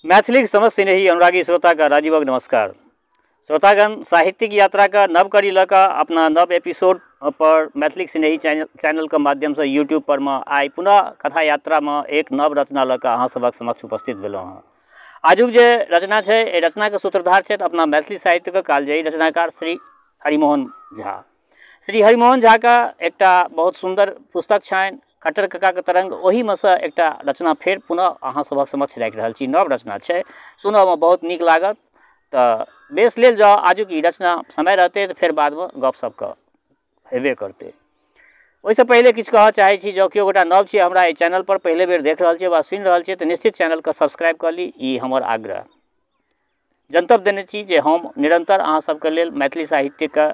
मैथिलीक समस्त स्नेही अनुरागी श्रोताके राजीवक नमस्कार। श्रोतागण, साहित्यिक यात्राके नव कड़ी लऽ कऽ अपना नव एपिसोड पर मैथिलीक स्नेही चैनलके माध्यमसँ यूट्यूब पर मे आइ पुनः कथा यात्रामे एक नव रचना लऽ कऽ अहाँ सभक समक्ष उपस्थित भेलहुँ हँ। आजुक जे रचना छै, एहि रचनाके सूत्रधार छथि अपना मैथिली साहित्यके कालजयी रचनाकार श्री हरिमोहन झा। श्री हरिमोहन झाके एकटा बहुत सुन्दर पुस्तक छनि खट्टर ककाके तरंग, ओहिमे सँ एकटा रचना फेर पुनः अहाँ सभक समक्ष राखि रहल छी। नव रचना छै, सुनऽमे बहुत नीक लागत। तऽ बेस लेल जाउ आजुक ई रचना, समय रहतै तऽ फेर बादमे गपशपके हेबे करतै। ओहिसँ पहिले किछु कहऽ चाहै छी, जँ केओ गोटा नव छी हमरा एहि चैनलपर पहिले बेर देख रहल छी वा सुनि रहल छी तऽ निश्चित चैनलके सब्सक्राइब कऽ ली, ई हमर आग्रह। जनतब देने छी जे हम निरन्तर अहाँ सबके लेल मैथिली साहित्यके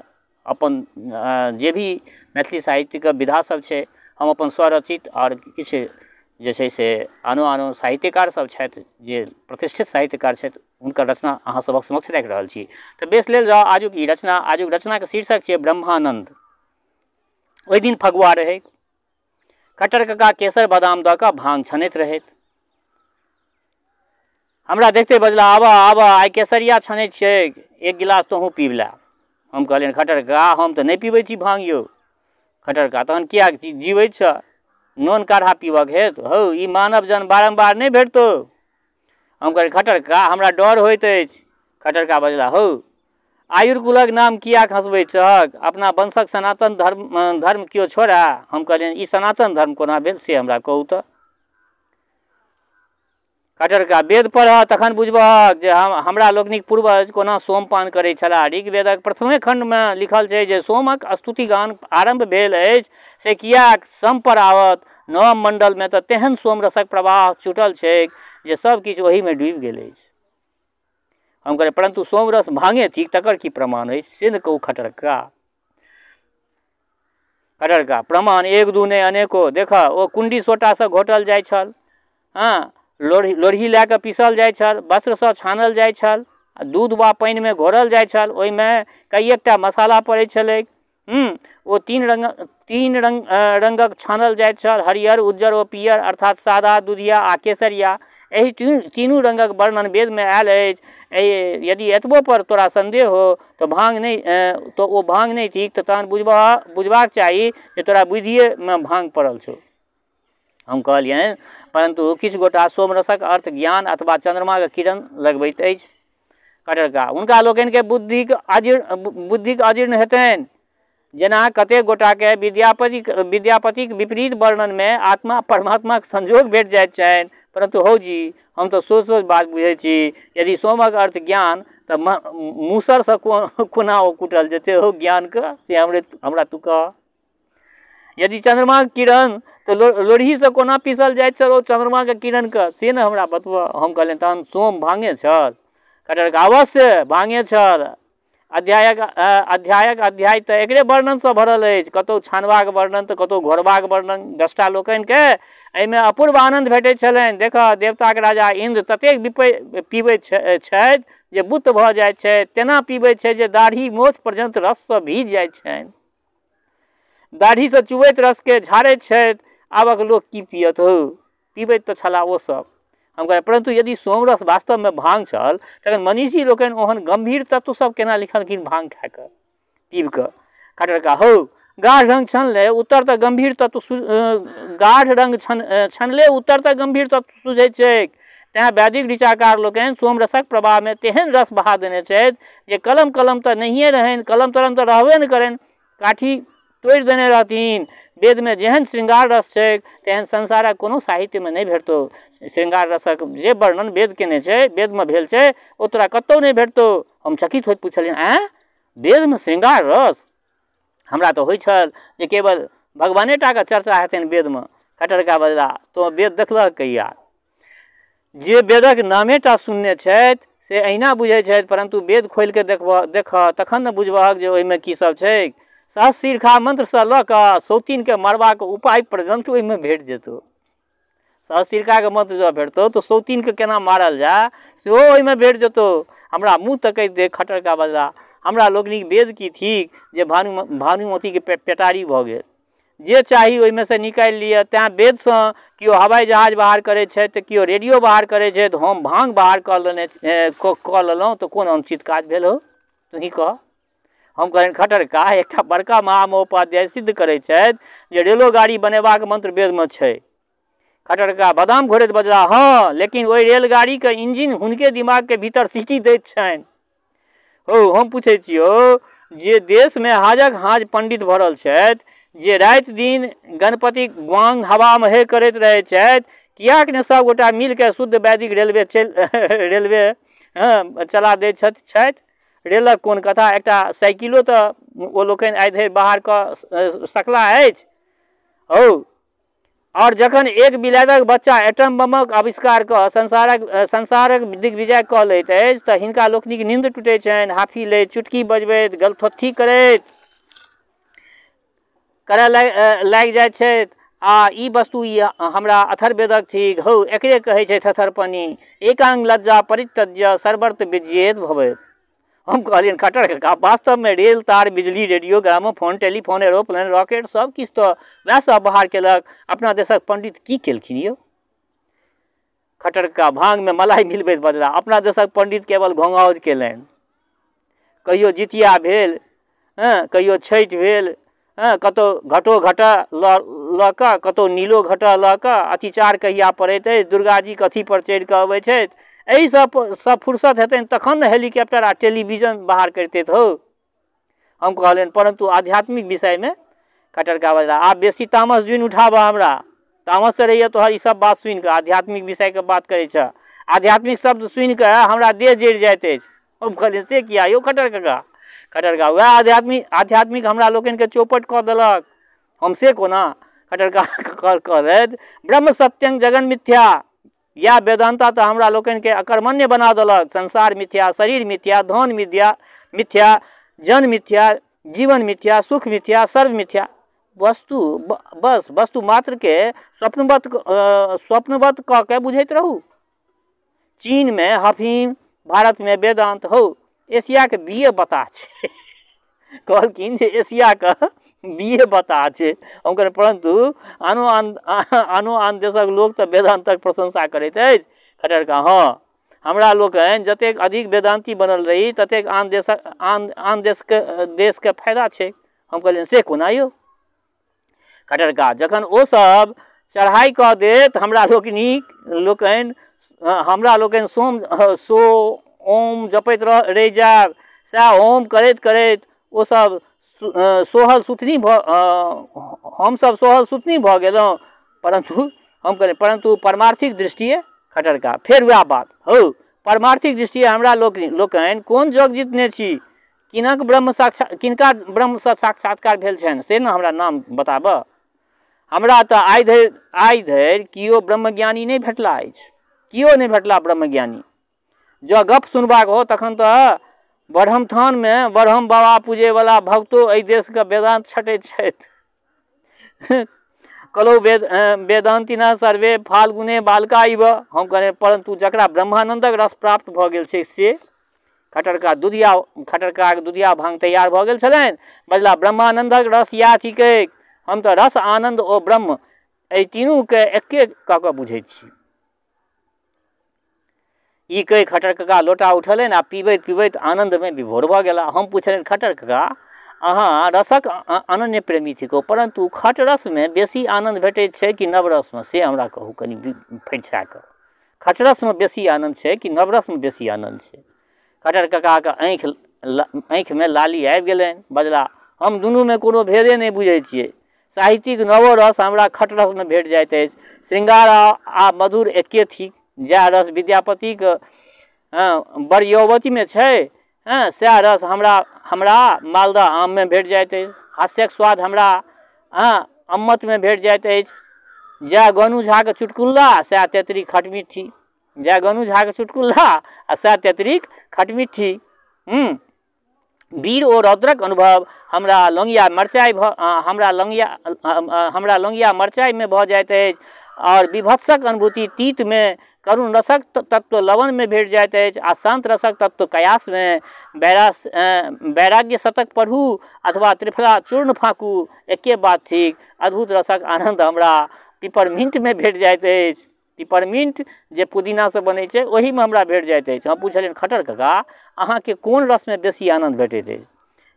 अपन जे भी मैथिली साहित्यके विधा सब छै, हम अपन स्वरचित आओर किछु जे छै से आनो आनो साहित्यकार सब छथि जे प्रतिष्ठित साहित्यकार छथि, हुनकर रचना अहाँ सबक समक्ष राखि रहल छी। तऽ बेस लेल जाउ आजुक ई रचना। आजुक रचनाके शीर्षक छियै ब्रह्मानन्द। ओहि दिन फगुआ रहै। खट्टर कका केसर बादाम दऽ कऽ भांग छनैत रहथि। हमरा देखते बजला, आबऽ आबऽ, आइ केसरिया छनै छियै, एक गिलास तोहूँ पीब ले। हम कहलियनि, खट्टर कका, हम तऽ नहि पीबै छी भांग यौ। खट्टर कका, तहन किया जीबै छऽ? नोन काढ़ा पीबक हेतु? हौ, ई मानव जन्म बारम्बार नहि भेटतौ। हम कहलियै, खट्टर कका, हमरा डर होइत अछि। खट्टर कका बजला, हौ, आयुर्कुलक नाम किया खसबै छहक? अपना वंशक सनातन धर्म केओ छोड़ए? हम कहलियनि, ई सनातन धर्म कोना भेल से हमरा कहू तऽ। खट्टर कका, वेद पढ़ह तखन बुझबहक जे हमरा लोकनिक पूर्वज कोना सोमपान करै छलाह। ऋग्वेदक प्रथमे खण्डमे लिखल छै जे सोमक स्तुतिगान आरम्भ भेल अछि, से किएक सम पर आवत? नवम मण्डलमे तऽ तेहन सोमरसक प्रवाह छूटल छैक जे सब किछु ओहिमे डूबि गेल अछि। हम कहलियै, परन्तु सोमरस भाँगे थिक तकर की प्रमाण अछि से ने कहू खट्टर कका। खट्टर कका, प्रमाण एक दू नहि अनेको। देखह, ओ कुण्डी सोटासँ घोटल जाइ छल, हँ, लोढ़ी लए कऽ पीसल जाइ छल, वस्त्रसँ छानल जाइ छल, आ दूध वा पानिमे घोरल जाइ छल, ओहिमे कई एकटा मसाला पड़ै छलैक। ओ तीन रङ्गक छानल जाइत छल, हरियर, उज्जर ओ पियर, अर्थात सादा, दुधिया आ केसरिया। एहि तीनू रङ्गक वर्णन वेदमे आयल अछि। यदि एतबो पर तोरा संदेह हो तऽ भांग नहि तऽ ओ भांग नहि थिक, तऽ तहन बुझबाक चाही जे तोरा बुद्धिएमे भांग पड़ल छौ। हम कहलियनि, परन्तु किछु गोटा सोमरसक अर्थ ज्ञान अथवा चन्द्रमाके किरण लगबैत अछि। खट्टर कका, हुनका लोकनिके बुद्धिक अजीर्ण हेतनि। जेना कतेक गोटाके विद्यापतिक विपरीत वर्णनमे आत्मा परमात्माक संयोग भेट जाइत छनि। परन्तु हौ जी, हम तऽ सोझ सोझ बात बुझै छी। यदि सोमक अर्थ ज्ञान तऽ मूसरसँ कोना ओ कुटल जेतै हौ ज्ञानके, से हमरा तू कह। यदि चन्द्रमाक किरण तऽ लोढ़ीसँ कोना पीसल जाइत छल ओ चन्द्रमाके किरणके, से ने हमरा बतबऽ। हम कहलियनि, तहन सोम भाँगे छल? खट्टर कका, अवश्य भाँगे छल। अध्यायक अध्याय तऽ एकरे वर्णनसँ भरल अछि। कतहु छानबाक वर्णन तऽ कतहु घोरबाक वर्णन। दसटा लोकनिके एहिमे अपूर्व आनन्द भेटैत छलनि। देखऽ, देवताक राजा इन्द्र ततेक पीबैत छथि जे बुत्त भऽ जाइत छथि, तेना पीबैत छै जे दाढ़ी मोछ पर्यन्त रससँ भीज जाइत छनि, दाढ़ीसँ चुबैत रसके झाड़ैत छथि। आबक लोक की पियत हौ, पीबैत तऽ छलाह ओसभ। हम कहलियै, परन्तु यदि सोमरस वास्तवमे भांग छल तखन मनीषी लोकनि ओहन गम्भीर तत्व सब केना लिखलखिन भांग खा कऽ पीब कऽ? खट्टर कका, हौ, गाढ़ रङ्ग छनले उत्तर तऽ गम्भीर तत्व गाढ़ रङ्ग छनले उत्तर तऽ गम्भीर तत्व सुझैत छैक। तैँ वैदिक ऋचाकार लोकनि सोमरसक प्रवाहमे तेहन रस बहा देने छथि जे कलम कलम तऽ नहिए रहनि, कलम तलम तऽ रहबे नहि करनि, काठी तोड़ि देने रहथिन। वेदमे जेहन श्रृंगार रस छैक तेहन संसारक कोनो साहित्यमे नहि भेटतौ। श्रृंगार रसक जे वर्णन वेद केने छै, वेदमे भेल छै, ओ तोरा कतहु नहि भेटतौ। हम चकित होइत पुछलियनि, आँय, वेदमे श्रृंगार रस? हमरा तऽ होइ छल जे केवल भगवाने टाके चर्चा हेतनि वेदमे। खट्टर कका बजला, तोँ वेद देखलह कहिया? जे वेदक नामेटा सुनने छथि से अहिना बुझै छथि, परन्तु वेद खोलिके देखह तखन ने बुझबहक जे ओहिमे की सब छै। सहस्रशीर्षा मन्त्रसँ लऽ कऽ सौतीनके मारबाक उपाय पर्यन्त ओहिमे भेट जेतौ। सहस्रशीर्षाके मन्त्र जँ भेटतौ तऽ सौतीनके केना मारल जाय सेहो ओहिमे भेट जेतौ। हमरा मुँह तकैत देख खट्टर कका बजला, हमरा लोकनिक वेद की थिक जे भानुमतीके पेटारी भऽ गेल। जे चाही ओहिमे से निकालि लिअ। तैँ वेदसँ केओ हवाइ जहाज बाहर करै छथि तऽ केओ रेडियो बाहर करै छथि, हम भाँग बाहर कऽ लेने कऽ लेलहुँ तऽ कोन अनुचित काज भेल हौ, तूही कह। हम कहलियनि खट्टर का, एकटा बड़का महामहोपाध्याय सिद्ध करै छथि जे रेलो गाड़ी बनेबाक मंत्र वेदमे छै। खट्टर का बादाम घोरैत बजला, हँ लेकिन ओहि रेलगाड़ीके इंजिन हुनके दिमागके भीतर सीटी दैत छनि। हौ हम पूछै छियौ जे देशमे हाजक हाज पंडित भरल छथि, जे राति दिन गणपति ग्वांग हवामे हे करैत रहै छथि, किएक ने सब गोटा मिलके शुद्ध वैदिक रेलवे रेलवे चला दैत छथि। रेलक कोन कथा, एकटा साइकिलो तऽ ओ लोकनि आइ धरि बाहर कऽ सकला अछि। हौ आओर जखन एक बिलायतक बच्चा एटम बमक आविष्कार कऽ संसारक दिग्विजय कऽ लैत अछि तऽ हिनका लोकनिक नींद टूटै छनि, हाफी लैत, चुटकी बजबैत, गलथोत्थी करैत करय लागि जाइ छथि। आ ई वस्तु ई हमरा अथर्ववेदक थिक। हौ एकरे कहै छै थथरपनी, एकांग लज्जा परित्यज्य सर्वर्थ विजयेत भवेत। हम कहलियनि खट्टर काका, वास्तवमे रेल, तार, बिजली, radio, gramophone, telephone, aeroplane, rocket सब किछु तऽ वएह सब बाहर केलक, अपना देशक पंडित की केलखिन यौ? खट्टर काका भाँगमे मलाई मिलबैत बजला, अपना देशक पंडित केवल घोंघाउज केलनि। कहियो जितिया भेल, हँ कहियो छठि भेल, हँ कतहु घटो घटा लऽ कऽ, कतहु नीलो घटा लऽ कऽ, अतिचार कहिया पड़ैत अछि, दुर्गाजी कथीपर चढ़ि कऽ अबै छथि, एहि सब फुर्सत हेतनि तखन ने हेलीकॉप्टर आ टेलीविजन बाहर करितथि हौ। हम कहलियनि परन्तु आध्यात्मिक विषयमे खट्टर काका बजला, आब बेसी तामस जुनि उठाबऽ, हमरा तामस चढ़ैए तोहर ई सब बात सुनिकऽ, आध्यात्मिक विषयके बात करै छह, आध्यात्मिक शब्द सुनिकऽ हमरा देह जरि जाइत अछि। हम कहलियनि से किया यौ खट्टर काका? खट्टर काका वएह आध्यात्मिक हमरा लोकनिके चौपट कऽ देलक। हम से कोना? खट्टर काका कहलथि, ब्रह्म सत्यं जगन मिथ्या, इएह वेदान्ता तऽ हमरा लोकनिके अकर्मण्य बना देलक। संसार मिथ्या, शरीर मिथ्या, धन मिथ्या मिथ्या, जन मिथ्या, जीवन मिथ्या, सुख मिथ्या, सर्व मिथ्या, वस्तु बस वस्तु मात्रके स्वप्नवत कऽ के बुझैत रहू। चीनमे हफीम, भारतमे वेदान्त। हौ एशियाके बीए बता छै। कहलखिन जे एशियाके बीए बता छै। हम कहलियै परन्तु आनो आन आनो आन देशक लोक तऽ वेदान्तक प्रशंसा करैत अछि। खट्टर काका हँ, हमरा लोकनि जतेक अधिक वेदान्ती बनल रही ततेक आन देशक आन आन देशके फायदा छै। हम कहलियनि से कोना यौ? खट्टर काका जखन ओसभ चढ़ाइ कऽ देत हमरा लोकनि सोम सो ओम जपैत रहि जायब, सएह ओम करैत करैत ओसभ सोहल सुथनी भऽ हमसभ सोहल सुथनी भऽ गेलहुँ। परन्तु हम कहलियै परन्तु परमार्थिक दृष्टिए खट्टर काका फेर वएह बात। हौ परमार्थिक दृष्टिए हमरा लोकनि कोन जग जितने छी, किनक ब्रह्म साक्षात किनका ब्रह्मसँ साक्षात्कार भेल छनि से ने हमरा नाम बताबऽ। हमरा तऽ आइ धरि केओ ब्रह्मज्ञानी नहि भेटला अछि, केओ नहि भेटला ब्रह्मज्ञानी। जँ गप सुनबाक हो तखन तऽ ब्रह्म थानमे ब्रह्म बाबा पूजैवला भक्तो एहि देशके वेदान्त छटैत छथि। कलौ वेदान्तिना सर्वे फाल्गुने बालका इव। हम कहलियै परन्तु जकरा ब्रह्मानन्दक रस प्राप्त भऽ गेल छै से। खट्टर काकाके दुधिया भाँग तैयार भऽ गेल छलनि। बजला ब्रह्मानन्दक रस इएह थिकै, हम तऽ रस, आनन्द ओ ब्रह्म एहि तीनूके एके कऽ कऽ बुझै छी। ई कहि खट्टर काका लोटा उठेलनि आ पीबैत पीबैत आनन्दमे विभोर भऽ गेला। हम पुछलियनि खट्टर काका अहाँ रसक अनन्य प्रेमी थिकौ, परन्तु खटरसमे बेसी आनन्द भेटैत छै कि नवरसमे, से हमरा कहू कनि फरिछा कऽ। खटरसमे बेसी आनन्द छै कि नवरसमे बेसी आनन्द छै? खट्टर काकाके आँखिमे लाली आबि गेलनि। बजला हम दुनूमे कोनो भेदे नहि बुझै छियै। साहित्यिक नवो रस हमरा खटरसमे भेट जाइत अछि। श्रृंगार आ मधुर एके थिक। जएह रस विद्यापतिके बड़ यौवतीमे छै, हँ सएह रस हमरा मालदह आममे भेट जाइत अछि। हास्यक स्वाद हमरा अम्मतमे भेट जाइत अछि। जएह गोनू झाके चुटकुल्ला सएह तेतरीक खटमिट्ठी, जएह गोनू झाके चुटकुल्ला आ सएह तेतरीक खटमिट्ठी। वीर ओ रौद्रक अनुभव हमरा लौंगिया मरचाइ भऽ हमरा लौंगिया मरचाइमे भऽ जाइत अछि। आओर विभत्सक अनुभूति तीतमे करुण रसक तत्व लवणमे भेट जाइत अछि आ शान्त रसक तत्व कयासमे। वैराग्य शतक पढ़ू अथवा त्रिफला चूर्ण फाँकू, एके बात थिक। अद्भुत रसक आनन्द हमरा पिपरमिंटमे भेट जाइत अछि। पिपरमिंट जे पुदीनासँ बनै छै ओहिमे हमरा भेट जाइत अछि। हम पुछलियनि, खट्टर कका, अहाँके कोन रसमे बेसी आनन्द भेटैत अछि?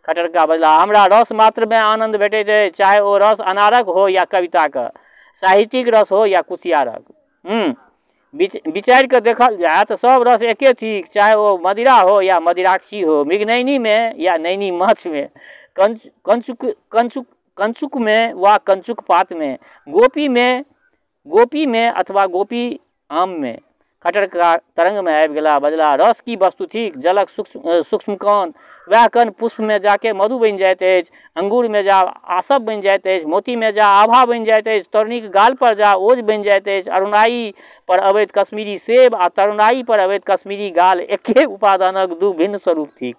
खट्टर कका बजलाह, हमरा रस मात्रमे आनन्द भेटैत अछि, चाहे ओ रस अनारक हो या कविताके, साहित्यिक रस हो या कुसियारक। विचारि कऽ देखल जाय तऽ सब रस एके थिक, चाहे ओ मदिरा हो या मदिराक्षी हो, मृगनयनीमे या नैनी माछमे, कंचुकमे वा कंचुक पातमे, गोपीमे अथवा गोपी आममे। खट्टर कका तरंगमे आबि गेलाह, बजलाह, रस की वस्तु थिक? जलक सूक्ष्म कण। वएह कण पुष्पमे जाके मधु बनि जाइत अछि, अंगूरमे जा आसव बनि जाइत अछि, मोतीमे जा आभा बनि जाइत अछि, तरुणीक गाल पर जा ओज बनि जाइत अछि। अरुणाई पर अबैत कश्मीरी सेब आ तरुणाई पर अबैत कश्मीरी गाल एके उपादानक दू भिन्न स्वरूप थिक,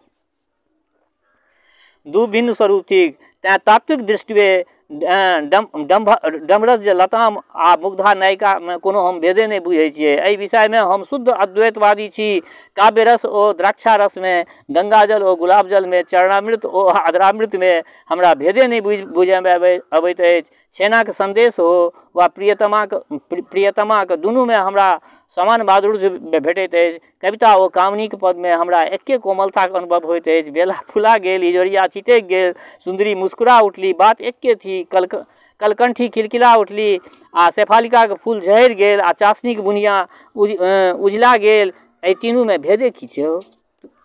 दू भिन्न स्वरूप थिक। तेँ तात्विक दृष्टिए डमरस जे लताम आ मुग्धा नायिकामे कोनो हम भेदे नहि बुझै छियै। एहि विषयमे हम शुद्ध अद्वैतवादी छी। काव्यरस ओ द्राक्षा रसमे, गंगाजल ओ गुलाब जलमे, चरणामृत ओ आद्रामृतमे हमरा भेदे नहि बुझयमे अबैत अछि। छेनाक सन्देश हो वा प्रियतमाक, दुनूमे हमरा समान माधुर्य भेटैत अछि। कविता ओ कामिनीक पदमे हमरा एके कोमलताक अनुभव होइत अछि। बेला फुला गेल, इजोरिया छिटकि गेल, सुन्दरी मुस्कुरा उठली, बात एके थी। कलकंठी खिलखिला उठली आ शेफालिकाके फूल झड़ि गेल आ चाशनीक बुनिया उजला गेल, एहि तीनूमे भेदे की छै हौ?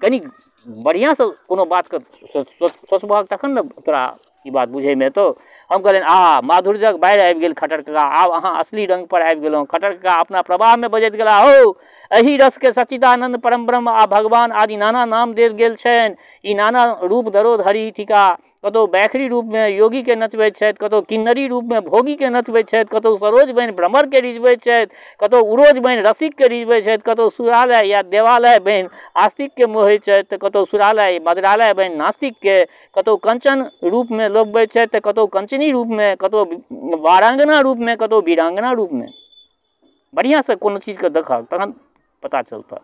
कनि बढ़िआँसँ कोनो बातके सोचबहक तखन ने तोरा ई बात बुझैमे एतौ। हम कहलियनि, आहा, माधुर्यक बाढ़ि आबि गेल खट्टर कका, आब अहाँ असली रंग पर आबि गेलहुँ। खट्टर कका अपना प्रवाहमे बजैत गेलाह, हौ, एहि रसके सच्चिदानन्द परम ब्रह्म आ भगवान आदि नाना नाम देल गेल छनि। ई नाना रूप धरोधरी थिका। कतहु बैखरी रूपमे योगीके नचबैत छथि, कतहु किन्नरी रूपमे भोगीके नचबैत छथि, कतहु सरोज बनि भ्रमरके रिझबैत छथि, कतहु उरोज बनि रसिकके रिझबैत छथि, कतहु सुरालय या देवालय बनि आस्तिकके मोहैत छथि, तऽ कतहु सुरालय मदिरालय बनि नास्तिकके, कतहु कंचन रूपमे लोभबैत छथि तऽ कतहु कंचनी रूपमे, कतहु वारांगना रूपमे, कतहु वीरांगना रूपमे। बढ़िआँसँ कोनो चीजके देखहक तखन पता चलतह।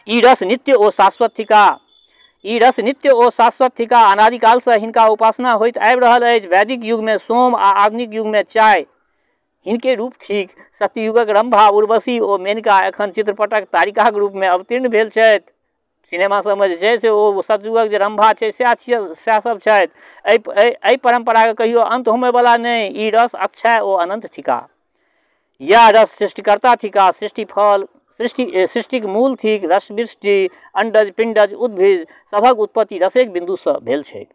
ई रस नित्य ओ शाश्वत थिका। ई रस नित्य ओ शाश्वत थिका। अनादिकालसँ हिनका उपासना होइत आबि रहल अछि। वैदिक युगमे सोम आ आधुनिक युगमे चाय हिनके रूप थिक। सत्ययुगक रंभा, उर्वशी ओ मेनका एखन चित्रपटक तारिकाक रूपमे अवतीर्ण भेल छथि। सिनेमा सबमे जे छै से ओ सतयुगक जे रंभा छै सएह छियै, सएह सब छथि। एहि परम्पराके कहियो अन्त होमयवला नहि। ई रस अक्षय ओ अनन्त थिका। यैह रस सृष्टिकर्ता थिका। सृष्टिफल सृष्टिक मूल थिक। रसवृष्टि, अंडज, पिंडज, उद्भिज सभक उत्पत्ति रसेक बिन्दुसँ भेल छैक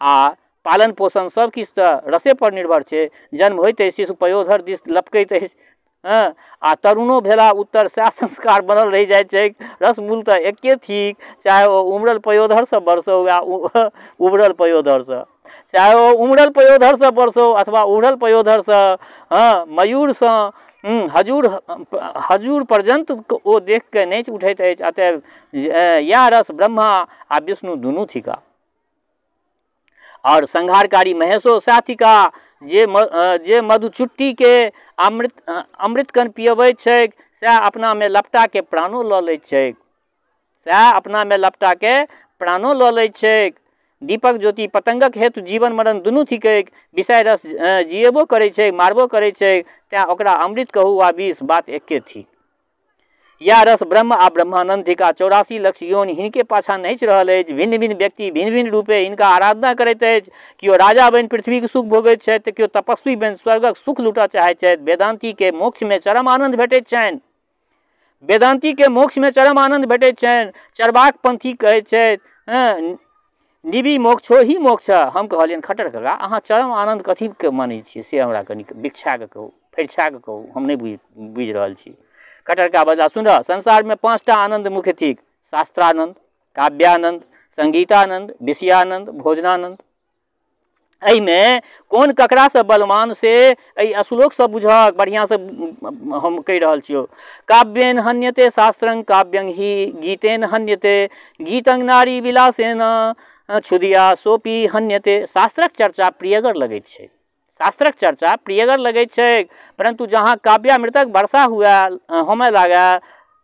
आ पालन पोषण सब किछु तऽ रसे पर निर्भर छै। जन्म होइते शिशु पयोधर दिस लपकैत अछि आ तरुणो भेला उत्तर सएह संस्कार बनल रहि जाइत छैक। रस मूल तऽ एके थिक, चाहे ओ उमड़ल पयोधरसँ बरसौ या उबरल पयोधरसँ, चाहे ओ उमड़ल पयोधरसँ बरसौ अथवा उड़ल पयोधरसँ। हँ, मयूरसँ हजूर हजूर पर्यन्त ओ देख कऽ नाचि उठैत अछि। अतएव इएह रस ब्रह्मा आ विष्णु दुनू थिका और संहारकारी महेशो सएह थिका। जे मधुचुट्टीके अमृतकण पियबैत छैक सएह अपनामे लपटाके प्राणो लऽ लैत छैक, सएह अपनामे लपटाके प्राणो लऽ लैत छैक। दीपक ज्योति पतंगक हेतु जीवन मरण दुनू थिकैक। विषय रस जियबो करै छै, मारबो करै छै, तेँ ओकरा अमृत कहू वा विष, बात एके थिक। यैह रस ब्रह्म आ ब्रह्मानंद थिका। 84 लक्ष योनि हिनके पाछाँ नाचि रहल अछि। भिन्न भिन्न व्यक्ति भिन्न भिन्न रूपे हिनका आराधना करैत अछि। केओ राजा बनि पृथ्वीके सुख भोगैत छथि तऽ केओ तपस्वी बनि स्वर्गक सुख लूटऽ चाहैत छथि। वेदान्तीके मोक्षमे चरम आनन्द भेटैत छनि। वेदान्तीके मोक्षमे चरम आनन्द भेटैत छनि। चरबाक पंथी कहैत छथि, हँ, निबी मोक्षो ही मोक्ष। हम कहलियनि, खट्टर कका, अहाँ चरम आनन्द कथीके मानै छियै से हमरा कनि भिक्षाके कहू, फरिछाके कहू, हम नहि बुझि रहल छी। खट्टर कका बजला, सुनह, संसारमे 5टा आनन्द मुख्य थिक। शास्त्रानन्द, काव्यानन्द, संगीतानन्द, विषयानन्द, भोजनानन्द। एहिमे कोन ककरासँ बलवान से एहि श्लोकसँ बुझहक, बढ़िआँसँ हम कहि रहल छियौ। काव्येन हन्यते शास्त्रं काव्यं हि गीतेन हन्यते, गीतं नारी विलासेन क्षुदिया सोपी हन्यते। शास्त्रक चर्चा प्रियगर लगैत छै, शास्त्रक चर्चा प्रियगर लगैत छैक, परन्तु जहाँ काव्यामृतक वर्षा हुए होमय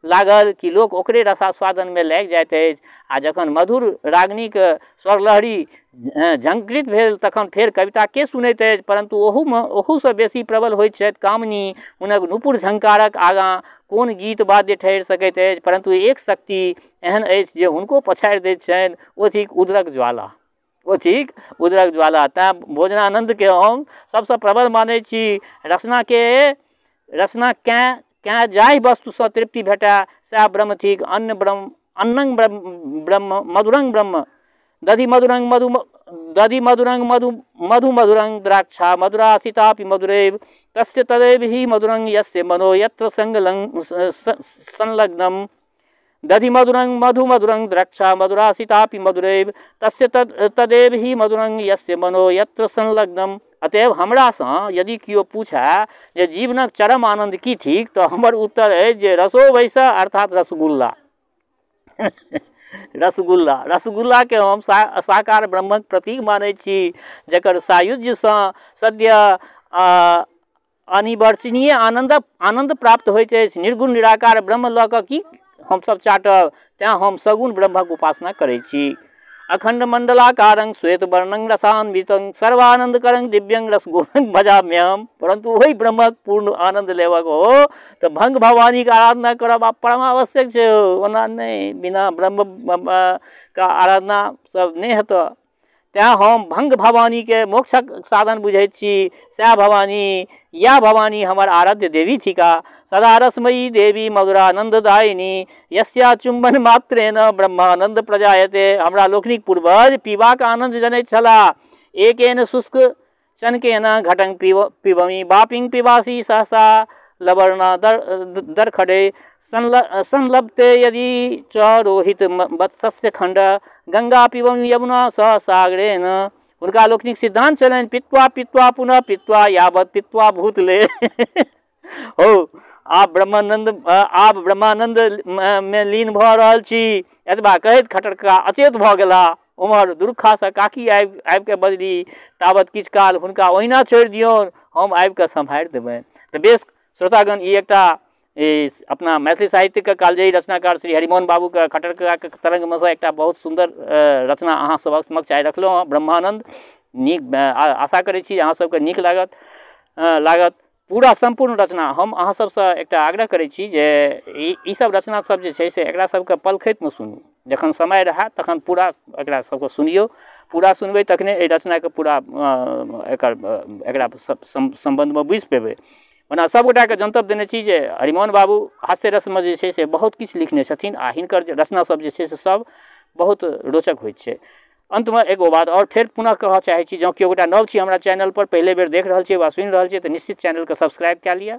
लागल कि लोक ओकरे रसास्वादनमे लागि जाइत अछि। आ जखन मधुर रागनीक स्वरलहरी झंकृत भेल तखन फेर कविता के सुनैत अछि? परन्तु ओहूसँ बेसी प्रबल होइत छथि कामिनी। हुनक नुपुर झंकारक आगाँ कोन गीत वाद्य ठहरि सकैत अछि? परन्तु एक शक्ति एहन अछि जे हुनको पछाड़ि दैत छनि, ओ थिक उदरक ज्वाला, ओ थिक उदरक ज्वाला। तैँ भोजनानन्दके हम सबसँ प्रबल मानै छी। रसनाकेँ जाहि वस्तुसँ तृप्ति भेटय सएह ब्रह्म थिक। अन्न ब्रह्म, अन्नं ब्रह्म, मधुरं ब्रह्म, दधि मधुरं मधु, दधि मधुरं मधु, मधु मधुरं द्राक्षा मधुरा सीतापि मधुरैव तस्य तदैव हि मधुरं यस्य मनो यत्र संलग्नम। दधि मधुरं मधु मधुरं द्राक्षा मधुरा सीतापि मधुरैव तस्य तदेव हि मधुरं यस्य मनो यत्र संलग्नम। अतएव हमरासँ यदि केओ पूछए जे जीवनक चरम आनन्द की थिक, तऽ हमर उत्तर अछि जे रसो वैस, अर्थात रसगुल्ला। रसगुल्ला, रसगुल्लाके हम साकार ब्रह्मक प्रतीक मानै छी, जकर सायुज्यसँ सद्य अनिवर्चनीय आनन्द प्राप्त होइत अछि। निर्गुण निराकार ब्रह्म लऽ कऽ की हमसब चाटब? तेँ हम सगुण ब्रह्मक उपासना करै छी। अखंड मंडलाकारं श्वेत वर्णं रसान्वितं सर्वानंदकरं दिव्यं रसगुणं भजाम्यहम। परंतु ओहि ब्रह्मक पूर्ण आनंद लेबक हो तऽ भंग भवानीके आराधना करब आब परमावश्यक छै। ओना नहि, बिना ब्रह्म के आराधना सब नहि हेतऽ। तेँ हम भंग भवानीके मोक्षक साधन बुझैत छी। सएह भवानी, इएह भवानी हमर आराध्य देवी थिका। सदा रसमयी देवी मधुरानन्ददायिनी यस्या चुम्बन मात्रेण ब्रह्मानन्द प्रजायते। हमरा लोकनिक पूर्वज पीबाक आनन्द जनैत छलाह। एकेन शुष्क चनकेन घटं पिबमि बापिं पिबासी सहसा लवर्णा दरखडे संलभते यदि च रोहित वत्सस्य खंड गंगा पिबमि यमुना स सागरेण। हुनका लोकनिक सिद्धांत छलनि पित्वा पित्वा पुनः पित्वा यावत पित्वा भूतले। हो, आब ब्रह्मानंद मे लीन भऽ रहल छी। एतबा कहैत खटर कका अचेत भऽ गेला। उम्हर दुर्खासँ काकी आबि कऽ बजली, तावत किछु काल हुनका ओहिना छोड़ि दियौन, हम आबि कऽ सम्हारि देबनि। तऽ बेस श्रोतागण, ई एकटा अपना मैथिली साहित्यके कालजयी रचनाकार श्री हरिमोहन बाबूके खटर ककाके तरंगमे सँ एकटा बहुत सुन्दर रचना अहाँ सभक समक्ष आइ रखलहुँ हँ, ब्रह्मानन्द। नीक, आशा करै छी अहाँ सबके नीक लागत पूरा सम्पूर्ण रचना। हम अहाँ सबसँ एकटा आग्रह करै छी जे ई सब रचना सब जे छै से एकरा सबके पलखतिमे सुनू। जखन समय रहए तखन पूरा एकरा सबके सुनियौ। पूरा सुनबै तखने एहि रचनाके पूरा एकरा सम्बन्धमे बुझि पेबै। ओना सबगोटाके जनतब देने छी जे हरिमोहन बाबू हास्य रसमे जे छै से बहुत किछु लिखने छथिन आ हिनकर जे रचना सब जे छै से सब बहुत रोचक होइत छै। अन्तमे एगो बात आओर फेर पुनः कहऽ चाहै छी, जँ केओ गोटा नव छी हमरा चैनलपर, पहिले बेर देख रहल छी वा सुनि रहल छी, तऽ निश्चित चैनलके सब्सक्राइब कए लिअ।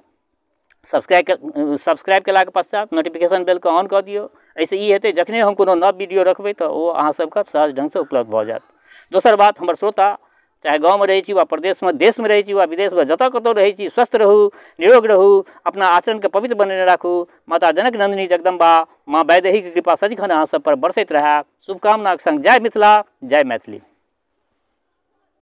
सब्सक्राइब केलाके पश्चात नोटिफिकेशन बेलके ऑन कऽ दियौ। एहिसँ ई हेतै जखने हम कोनो नव वीडियो रखबै तऽ ओ अहाँ सबके सहज ढङ्गसँ उपलब्ध भऽ जायत। दोसर बात, हमर श्रोता चाहे गाँवमे रहै छी वा प्रदेशमे, देशमे रहै छी वा विदेशमे, जतऽ कतहु रहै छी, स्वस्थ रहू, निरोग रहू, अपना आचरणके पवित्र बनेने राखू। माता जनक नन्दिनी जगदम्बा माँ वैदेहीके कृपा सदिखन अहाँ सब पर बरसैत रहए। शुभकामनाके संग जय मिथिला, जय मैथिली।